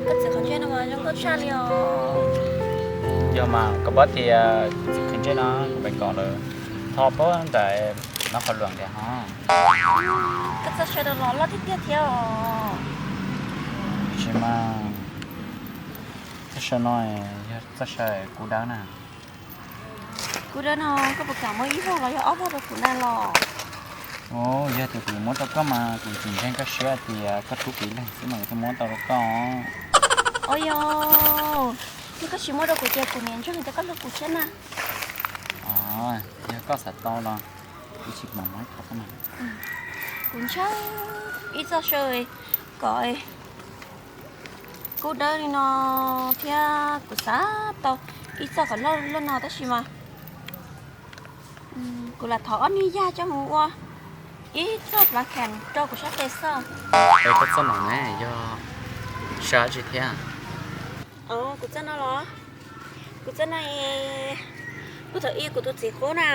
Koj txiv qhov ntsej no mas zoo nkauj tshaj li os. Yog mas koj paub tias txiv qhov ntsej no kuv pem kom lawm, tho pab nraim no qhov luam ntiag ho. Koj txoj saw no los loj tiag tiag thiab os. Tsis mas, txoj saw no yog txoj saw kub dawb na. Kub dawb no koj puas kam muab ib vog los yog ob vog rau kuv na los? Yog tias kuv yuav muab rau koj mas kuv tsis ntseeg koj siab hais tias koj hlub kuv ib leeg xwb mas kuv thiaj muab tau rau koj. Ua yog, yog koj tsis muab rau kuv ces kuv niam ntseeg tias koj hlub kuv thiab na. Yog koj xav tau los ib sim kuv mam muab rau koj na. Kuv ntshaw ib txoj saw kom kub dawb li no thiab kuv xav tau ib txoj kom loj loj no tab sis mas kuv lam thov ob niag yaj coj mus ua ib txoj plav khees rau kuv sab tes xwb. Es koj txoj no ne yog saw dab tsi thiab? Kuv txoj no los, kuv txoj no, kuv thaum ub kuv tus txiv qub na,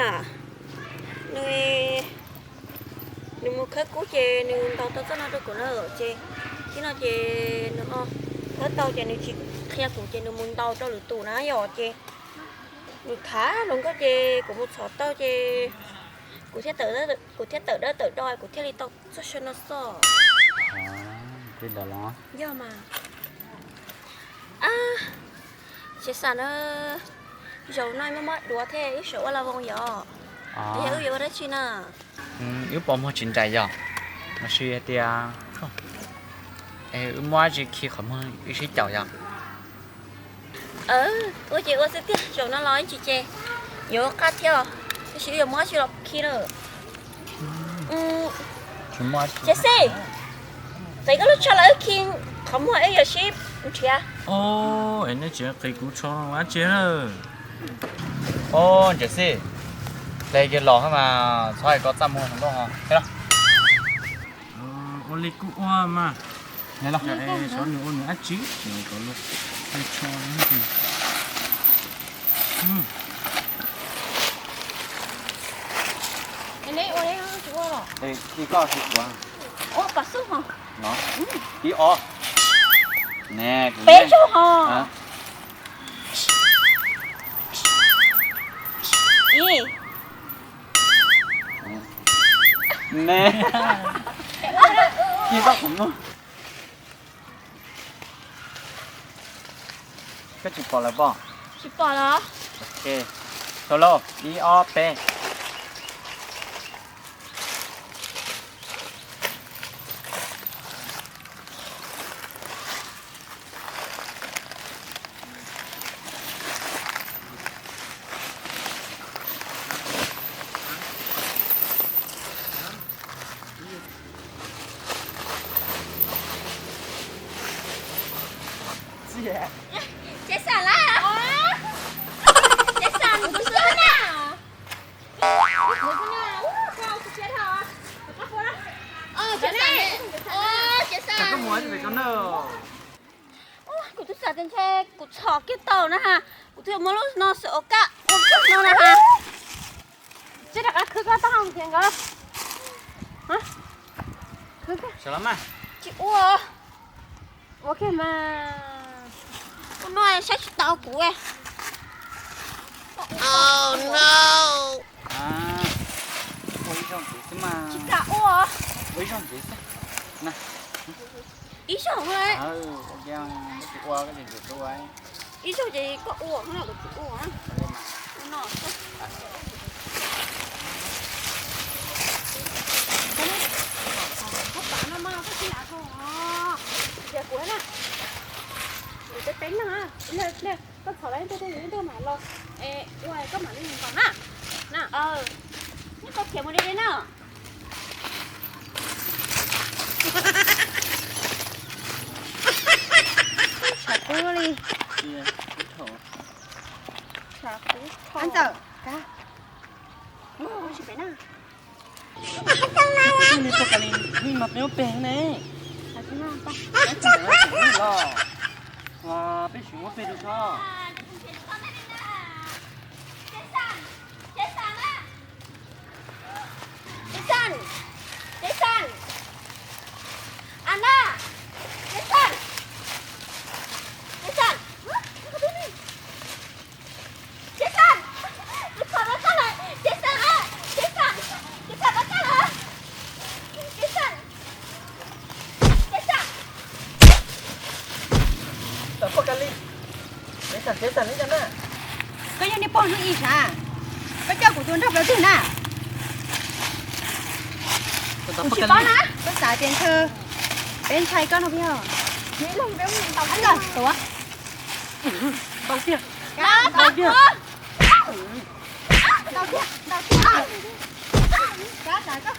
nws, nws mus khawb kub ces nws ntaus tau txoj no rau kuv na, ces txij no ces nws khawb tau ces nws tsis qhia kuv ces nws mus ntaus rau lwm tus na yom, ces nws khav hluas nkauj ces kuv mus txhom tau ces kuv thiaj tawm dawb tawm do kuv thiaj li tau txoj saw no xwb. Li ntawd los? Yog mas. Tsis xav na, zaum no mob mob duav thiab wb sawv ua la voos yom, yog wb yuav ua dab tsi na? Wb pos muag tsis nraim yom, los sis hais tias wb muab dab tsi khi qhov muag wb sib caum yom. Ua ces ua xwb tiag, zaum no los tsis ces yuav qaj thiab os, tab sis wb yuav muab dab tsi los khi na. Ces xij, qiv koj lub tsho los wb khi qhov muag wb yuav sib nrhiav. Nej tsis qiv kuv tsho dab tsi na. Ntses xij, hle kiag los mas txhob hais koj txaj muag hluas nkauj ho. Ua li kuj ua mas. Xyov nws ua nws dab tsi, khi koj khi kuv. Ib ob. Peb zaug ho. Ib. Ne, khi koj qhov muag. Koj tsis pom lawm pob? Tsis pom los? Ok, tau lauj, ib ob peb. Tsev xav lawm, tsev xav kuv xwb na. Tsev xav, kuv twb xav tias ntshe kuv txhom kiag tau na ha, kuv twb yuav muab lub no xwb ua kaj ua kawg no na ha. Tsev rov qab khwv koj taub hau tias nkawd. Tsis ua, ua kiag mas. Ua no saib tsis taus kuv. Ua ib zaug ntxiv xwb mas. Tsis kam ua. Ua ib zaug ntxiv xwb. Ib zaug, ua tsis ua koj tsis ntxim hlub. Ib zaug ces koj ua, kuv tsis ua. Ua no xwb. Koj pam no mas koj tsis lam hau os. Tias kuv na, kuv peb peb no, koj txhom los ib tug, ib tug mam los, ua koj mam li mus nkaus na. Na, nej tau khiav mus li li na. Tshav kub li. Tshav kub. Ab ntxawm, kab. Ua tsis pem na. Peb tsis pem na, peb ua pem ne. Peb tsis pem na, peb ua pem los. Peb tsis muab pem rau tso. Tsev xav, tsev xav na. Tsev xav, tsev xav. Ab na. Koj yog niag pog hnub ib sav, koj coj kuv tus nraug plaws twg na? Kuv tsis paub na, koj xav tias ntshe peb ntshai koj no yog. Ntau tiag, ntau tiag, ntau tiag, ntau tiag.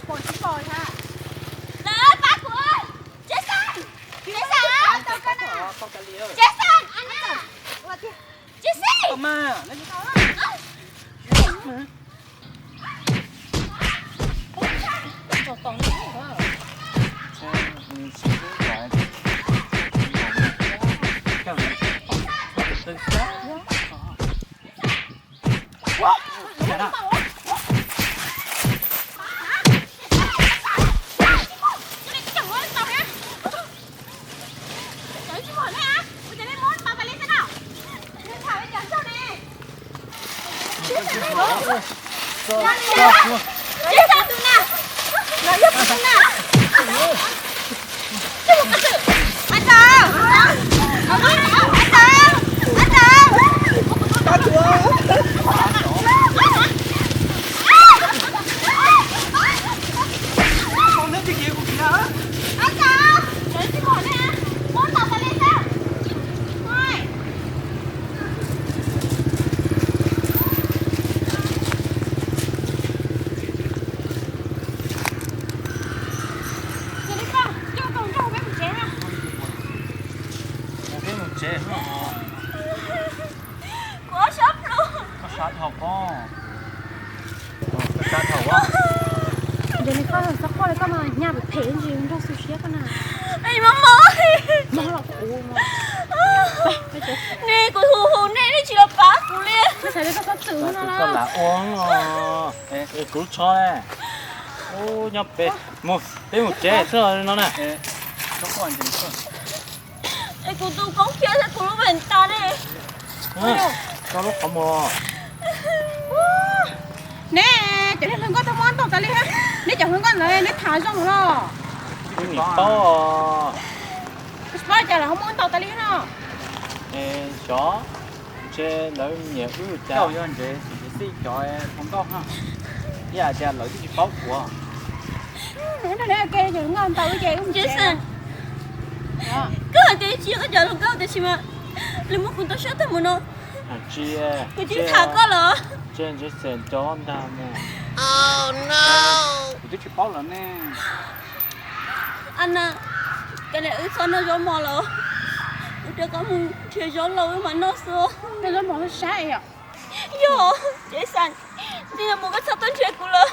Pom tsis pom thiab. Lawv pab kuv. Jason, Jason, Jason, Jason. Koj sab dhau pob. Koj sab dhau pob. Yog li koj xav quaj li koj mas nyaj phem ntsis nrog xu siab koj na. Mob los kuv, ne kuv hu hu nej, nej tsis los pab kuv li. Koj xav li koj txhob txwm no los. Koj lam ua no, kuv tsho ne. Ub, nyob peb, mus, peb mus tsev xwb no na. Es kuv tus koob khiab thiab kuv lub venta ne. Koj lub qhov muag. Neb cov niag hluas nkauj tau muab ntaus tas li thiab. Neb cov hluas nkauj ntawd neb tham zoo los. Kuv nim paub. Tsis paub cas los ho muab ntaus tas li thiab no. Xyov, ntshe lawv nyiam wb cas. Yog ntsev xwb cov hluas nkauj ha. Ib yam tias lawv twb tsis paub kuv. Neb cov hluas nkauj ntaus wb ces wb mus tsev. Koj hais tias tsis yog koj cov hluas nkauj tiam sis mas lawv muab kuv ntaus sab tag mus no. Kuv tsis tham koj los. Tsis, ntshe xyov ntag mus. Kuv twb tsis paub lawm ne. Ana, kav liam wb txhob noj zaub mov lawm, wb rov qab mus nrhiav zaub los wb mam noj xwb. Noj zaub mov sab sab yom. Yog, Jason, tsis yog mus koj txhob tuaj nrhiav kuv lawm.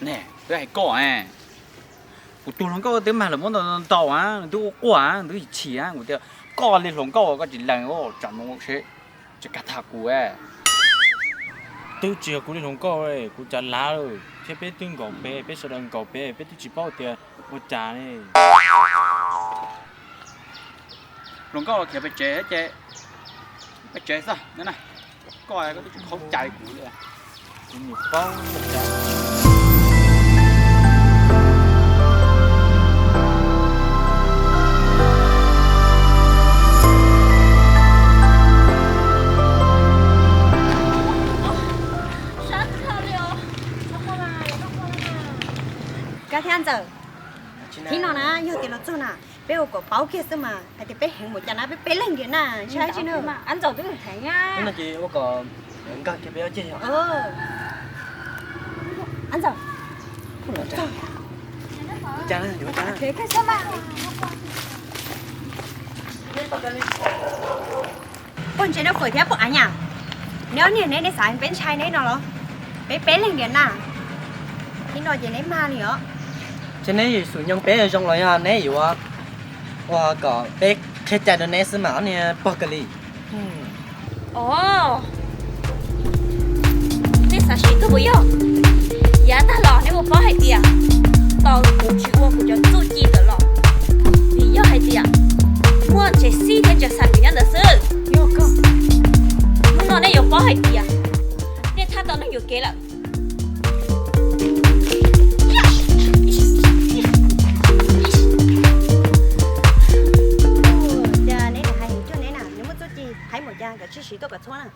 Ne, twb hais koj, kuv tus hluas nkauj twb mag lawv muab ntaus ntaus, nws twb ua quaj, nws twb chim, kuv tias koj li hluas nkauj koj tsis lees, tsam no seb tsis kav tham kuv. Twb tsis yog kuv li hluas nkauj, kuv cas lav lawm thiab, peb twb nkaum pem, peb sawv daws nkaum pem, peb twb tsis paub tias ua cas ne. Hluas nkauj los khiav pem tsev ces pem tsev xwb na. Koj, koj twb tsis khaub cai kuv li. Kuv nim paub ua cas. Koj thiab Ntxawm, thib no na yog tias los txog na, peb ua kom paub kiag xwb mas hais tias peb heev mus cas na, peb peb leeg ntiag na, ntshai tsis na. Ab Ntxawm twb heev na. Ces ua kom nkag kiag peb ob ceg yog. Ab Ntxawm, cas na, yuav cas na. Pog ntse no fawm thiab pog av nyam, neb ob niag neb, neb xav peb ntshai neb no los? Peb peb leeg ntiag na, thib no ces neb mag li os. Ces neb yuav xum nyoog peb zoo los yog neb yuav ua kom peb qhia cai rau neb xwb mas ob niag pog kawg li. Os, nej xav sim tuag puas yog? Yav tag los nej puas paub hais tias tos kuv tsis ua kuv cov txuj ci ntawd los vim yog hais tias muaj tsev xib thiab tsev xam nyob ntawd xwb. Hnub no nej yuav paub hais tias nej txhob tau neeg yuam kev lawm. Cas neb hais hais cuag neb na, neb muaj txuj ci hais mus cas kom tsis siv tuaj kom txhua na.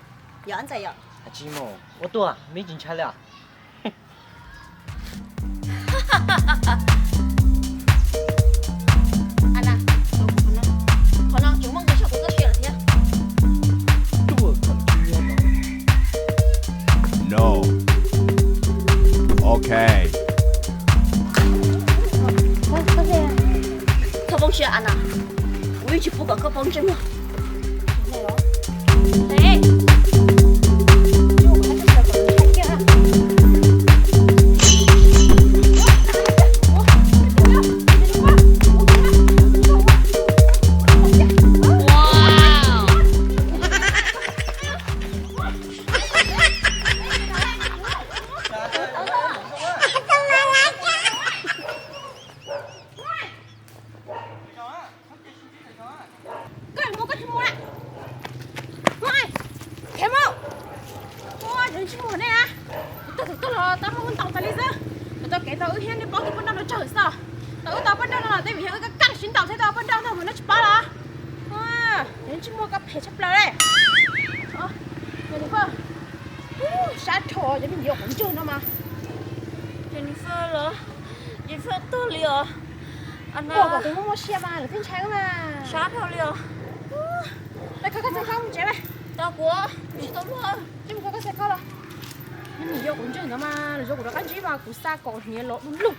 Yog ntxhais yom. Tsis mus ua tuaj, mib tsis ntshai li os. Qhov no tseem muaj nqi tshaj kuv txoj sia lawm thiab. No. Ok. Txhob poob siab Ana, kuv yeej tsis pub kom koj poob ntsej muag. Koj mus koj tsis mus na. Mus, khiav mus. Ua, tsis mus ne. Kuv tuaj thaum twg los tau muab wb ntaus tas li xwb. Kuv tau kev tau wb thiab nej paub tus poj nrauj no tsawg xwb. Tau wb tau poj nrauj no los tej vim yog wb kaj siab ntaus thiab tau poj nrauj ntag mas nej tsis paub los. Ua, tsis mus koj phem tshaj plaws li. Jennifer, sab dhau cov me nyuam yuav qhov ntswg no mas. Jennifer los, Jennifer tuag li os. Ua kom kuv muaj muaj siab mas lawv twb ntshai wb mas. Sab dhau li os. Koj koj txhais koj mus tsev mas. Tau kuv tsis tau luag. Tsis mus koj koj txhais koj los. Me nyuam yuav qhov ntswg no mas lawv yuav kuv rov qab ntsib mas kuv xa kaus hniav los du lug.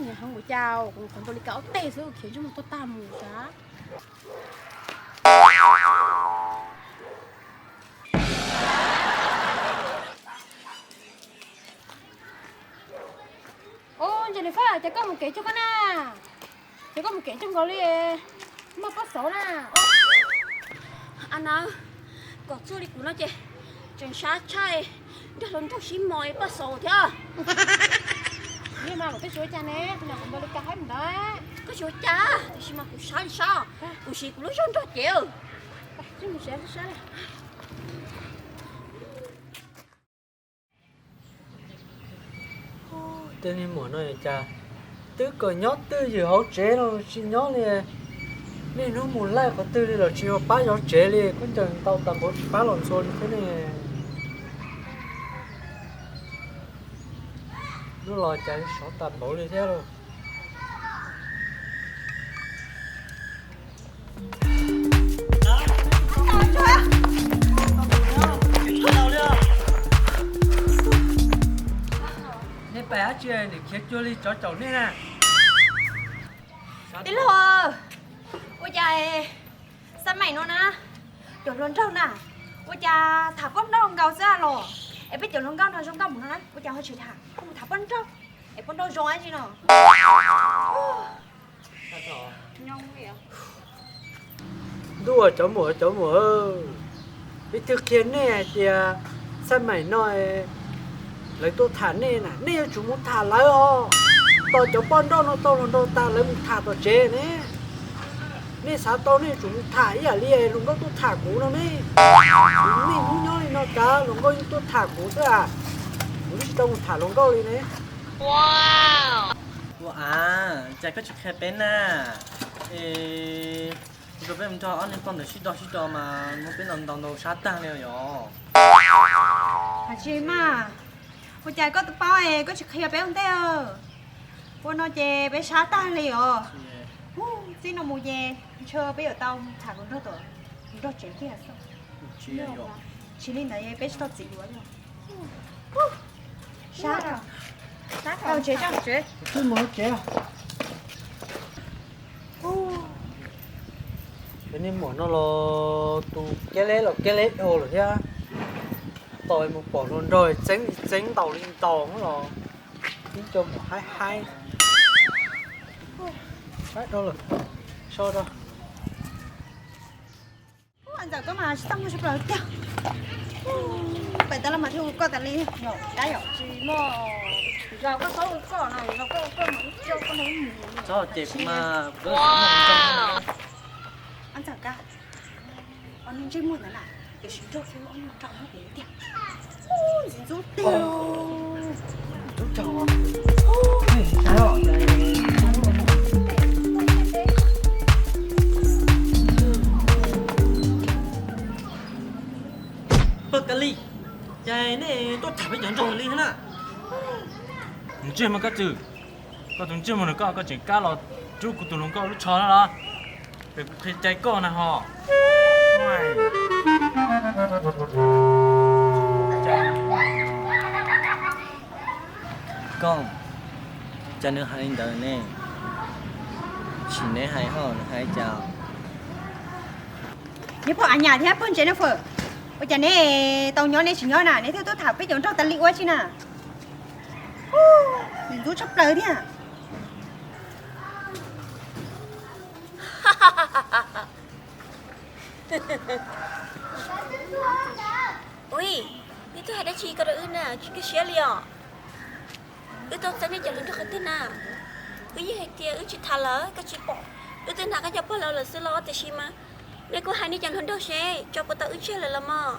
Niag heev ua cas kuv qhov ntaus li kav ob teg xwb khiav ntsej muag tuag tag mus sav. Ub, Jennifer, ces koj mus kev cuag koj na. Ces koj mus kev cuag nkaus li, muaj poj xauv na. Ana, kom txuag li kuv no ces tseem sab tshaj nrog hluas nraug sib mos poj xauv thiab. Ni mas kuv twb tsis ua cas ne, kuv ntaus li kav haib mus ntawd. Koj tsis ua cas, tiam sis mas kuv sab li sab, kuv siv kuv lub zog nrog cev. Tej niag muam no cas twb kom nyob twj ywm hauv tsev no tsis nyob li. Niaj hnub mus laij qhov twg li los tsis pab zov tsev li, khaub ncaws ntaus tas quav tsis pab los ntxhua li thiab ne. Hnub los cas sov tas npaum li thiab lauj. Nej pais dab tsi nws khiav cuag li tsov caum nej na? Tij laug, ua cas xab maim no na, cov hluas nraug na, ua cas tham poj nrauj nkaus xwb los? Es peb cov hluas nkauj no zoo nkauj mus no na, ua cas ho tsis tham, mus tham poj nrauj, es poj nrauj zoo dab tsi no? Ntuj, cov muam cov muam, ib tug qhia nej hais tias xab maim no lawv tuaj tham nej na, nej yuav tsum mus tham lawv os. Tos cov poj nrauj no tau hluas nraug tas lawv mus tham tom tsev ne. Nej xav tau nej yuav tsum mus tham ib yam li hluas nkauj tuaj tham kuv no ne. Nej hnub nyob li no kav hluas nkauj yeej tuaj tham kuv xwb a. Kuv twb tsis tau mus tham hluas nkauj li ne. Ua a, cas koj tsis qhia peb na? Es rau peb mus nrog ob niag pog ntawd sib do sib do mas muab peb ntaus ntaus sab tag li yom. Hais tsis mas, ua cas koj twb paub es koj tsis qhia peb ua ntej? Ua no ces peb sab tag li os. Txij no mus ces ntshe peb yuav tau tham hluas nraug tom nrog tsev kiag xwb. Tsis li ntawd peb tsis tau txiv yuav li. Sab, sab tau tsev tso. Tsev, tsev. Cov niag muam no los tus keb leb los keb leb dhau lawm thiab. Tos mus pom hluas nraug txeeb li txeeb ntaus li ntaus los ib co mus haib haib. Haib dhau lawm, so rau. Ntxawm koj mas tsis txaj muag tshaj plaws tiag. Pais tas los mas thiaj hu koj tas li yom, dab yom. Tsis muaj, Zos koj txhob ua koj no, zos koj ua koj mas ib co koj nrog mus. Txhob ces kuv mas kuv. Ob ntxawm Kab, ob niag ntsej muag ntawd na, tiam sis nrog peb ob niag nrog muab kuv tiag. Ntxim ntxub tiag. Pog Kab Lis, cas nej tuaj tham peb cov nraug li thiab na? Ntsej muag Kab Txwm, koj tus ntsej muag no koj, koj tseem kam los rub kuv tus hluas nkauj lub tsho no los? Pem kuv qhia cai koj na ho. Koj, cas nws hais li ntawd ne? Sim neb hais ho nws hais cas? Neb pog Av Nyas thiab pog Ntsev na fawm, ua cas neb tau nyob neb tsis nyob na, neb thiaj tuaj tham peb cov nraug tas li ua tsi na? Ntxub tshaj plaws thiab. Ui, neb twb hais dab tsi ko rau wb na, tsis nkag siab li os. Wb tuaj txeeb nej cov hluas nraug qhov twg na? Wb yeej hais tias wb tsis tham lawm, koj tsis pom wb twb hnav koj cov pog laus lawm xwb los, tiam sis mas nej kuj hais nej cov hluas nraug seb tso puas tau wb tseg lawm los mog.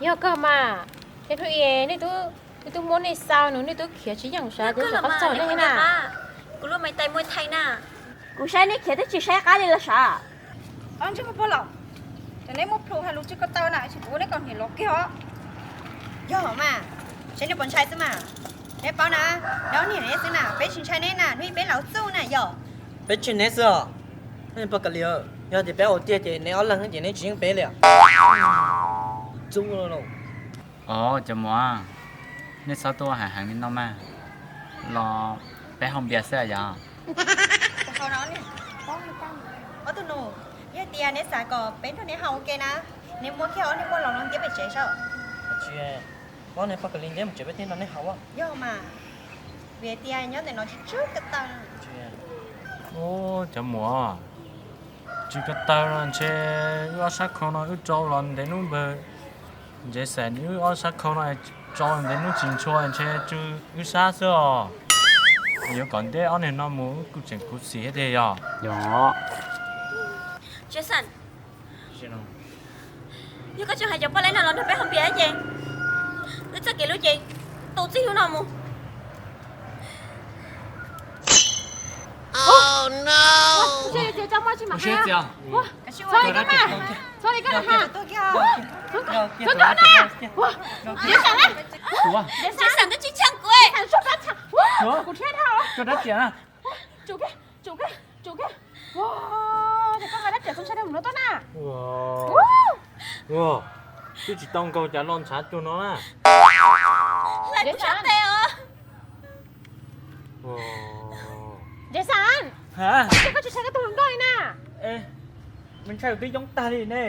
Yog kawg mas, tej hnub ib nej twb, wb twb muab nej xa nws, nej twb khiav tsis yeej sav, twb tsis qab txog nej na. Kuv lub me tais muaj thais na. Kuv saib nej khiav twb tsis saib qab li los sav. Ob ntsej muag pog laus, cov neb muaj plhu hais lus tsis ko taw na, tsis pub neb kom niam los kiag os. Yog mas, saib neb puas ntshai xwb mas. Neb paub na, neb ob niag neb xwb na, peb tsis ntshai neb na, hnub ib peb laus txuj na yog. Peb tsis neb xwb os. Pog Kav Liam, yog tias peb ua tiag ces neb ob leeg ces neb tsis yeej peb li. Txuj. Os, cov muam, nej txhob tuaj hais heev li no mas, los peb haus npias xwb yog. Ob tug nus, yog tias neb xav kom peb nrog neb haus ua ke na, neb muab kiag ob niag poj laus no ntiab pem tsev saib. Tsis, muab niag poj Kav Liam ntiab mus tsev peb thiaj nrog neb haus. Yog mas, vim tias nyob ntawm no tsis tsw ko taw. Ub, cov muam, tsis ko taw no ntshe wb ob sab khau no wb tsau los ntev hnub npawg. Ntshe xam wb ob sab khau no tsau ntev hnub tsis ntshua ntshe tsw wb sab xwb os. Yuav kom ntiab ob niag no mus wb kuj tseem khuv xim thiab tiag yog. Yog. Yog koj tseem hais cov poj laib no los nrog peb haus npias ces wb txoj kev lub cev tu txij hnub no mus. Txhob li koj na, txhob li koj na. Ntiab Xas na, Ntiab Xas twb tsis tsheej kuv, kuv thiab dhau. Tsum kiag, tsum kiag, tsum kiag. Ua, ces koj nqa dab tsi kuv ntshai dab mus no tuaj na. Ua, twb tsis tau nkaug cas los ntshav cuag no na. Hlais kuv sab tes os. Ntiab Xas, ces koj tsis ntshai koj tus hluas nkauj li na. Me ntshai twb yoob tag li ne.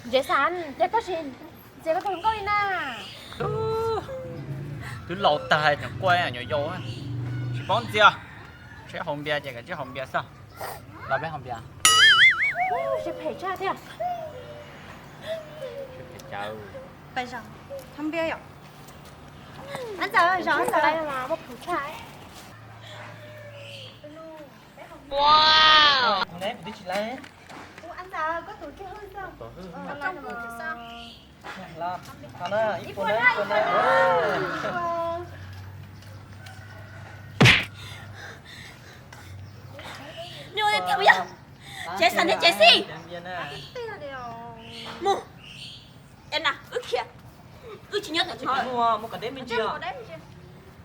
Ntiab Xas, ces koj tsis ntxias koj tus hluas nkauj li na. Twb laus tag tseem quaj nyuam yaus, tsis paub ntxias. Seb haus npias ces kav tsij haus npias xwb. Los peb haus npias. Tsis phem tshaj thiab. Pais zaum haus npias yom. Ab ntxawm, zaum ntxawm. Ab ntxawm, koj tus kiag hwj xwb. Ib puas na, ib puas na. Nws ua tiag tiag yog. Tsev xas thiab tsev xij. Mus. Es na wb khiav, wb tsis nyob tom no.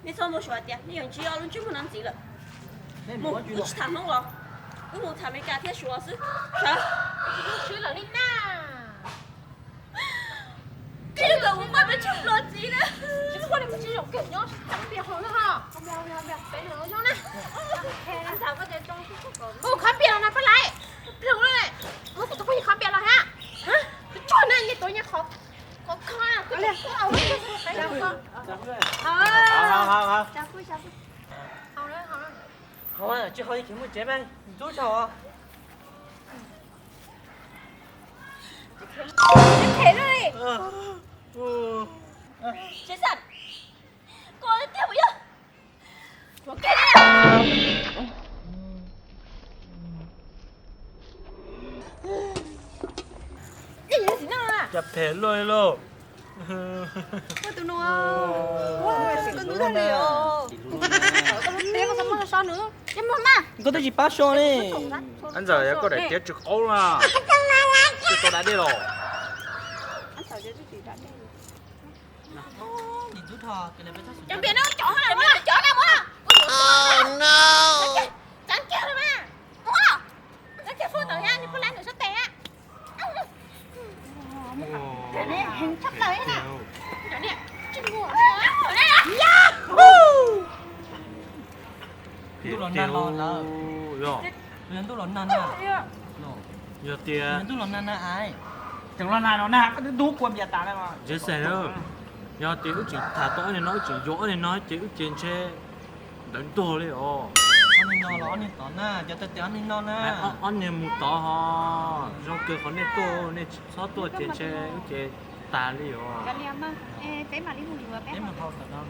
Nej txhob mus suav tias nej yuav ntsib ob lub ntsej muag no ntxiv lawm. Mus, wb tsis tham Hmoob los, wb mus tham Amelikas thiab Suav xwb. Sawv. Sawv lawm li na. Koj yuav kom kuv poj peb tseg los txiv na. Tsis muaj li, tsis zoo kawg nyob tsis tau npias hauv na ho. Mus khov npias los na pab laiv. Plhws lawm, muab kuv tus phooj ywg khov npias los hab. Tsuag na, yeej tuav nyias qhov, qhov kho na, kuv li. Haus, tsis haus ces muaj tsev mas ntxub tso. Them lawm. Tsis xav, koj tiag puas yog? Tshuav kiag li. Cas phem luaj li lauj. Ua tus no, ua tus no li os. Koj lub teb koj txhob muab so so nws, ces muag mas. Koj twb tsis pab so li. Ab ntxawm, yog koj daim tiab tsis qaub na, tsis tau da dej los. Cov npias no cov hov na, cov na muab. Txav kiag los mas, muab los. Txav kiag fua tawm thiab, nws puas laib nws sab tes na. Heev tshaj plaws na. Ntuj los nag los lawm. Yog, ntuj los nag na. Yog tias ntuj los nag na, ai. Tseem los nag no na, koj twb ntub kua npias tas na. Tsev xeem, yog tias wb tseem tham tau ob niag no, wb tseem yuav ob niag no ces wb ces ntshe ntawd ntuag li os. Ob niag no los ob niag tod na, cov tawg tes ob niag no na. Ob niag mus tod ho zoo kawg, qhov nej tuaj, nej tsis txhob tuaj ces ntshe wb ces tas li os. Peb mus hau tom no.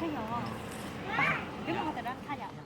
Peb mus hau tom no.